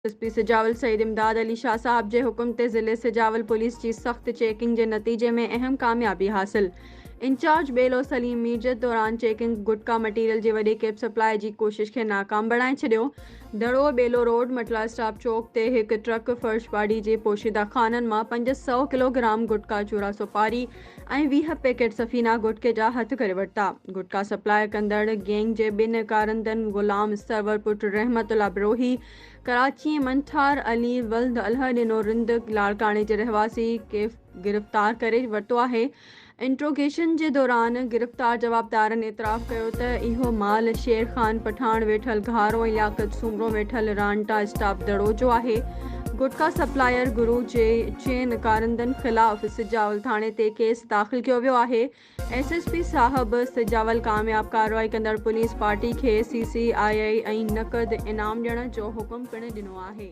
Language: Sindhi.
ايس پي سجاول سيد امداد علي شاهه صاحب جي حڪم تي ضلعي سجاول پوليس جي سخت چيڪنگ جي نتيجي ۾ اهم ڪاميابي حاصل. انچارج ٻيلو سليم ميرجت دوران چيڪنگ گٽڪا مٽيريل جي وڏي کيپ سپلاء جي ڪوشش کي ناڪام بڻائي ڇڏيو. دڙو ٻيلو روڊ مٽلا اسٽاپ چوڪ تي هڪ ٽرڪ فرش باڊي جي پوشيده خانن مان 500 ڪلوگرام گٽڪا چورا سوپاري ۽ 20 پيڪيٽ سفينا گٽڪي جا هٿ ڪري ورتا. گٽڪا سپلاء ڪندڙ گينگ جي ٻن ڪارندن غلام سرور پٽ رحمت الله بروهي ڪراچي ۽ منٺار علي ولد الهه ڏنو رند لاڙڪاڻي جي رهواسي کي گرفتار ڪري ورتو آهي. انٽروگيشن جي دوران گرفتار جوابدارن اعتراف ڪيو ته اهو مال شير خان پٺاڻ ويٺل گهارو ۽ لياقت سومرو ويٺل رانٽا اسٽاپ دڙو جو آهي. گٽڪا سپلائر گروء جي چئن ڪارندن خلاف سجاول ٿاڻي تي ڪيس داخل ڪيو ويو آهي، ايس ايس پي صاحب سجاول ڪامياب ڪارروائي ڪندڙ پوليس پارٽي کي سي سي آء اي ۽ نقد انعام ڏيڻ جو حڪم پڻ ڏنو آهي.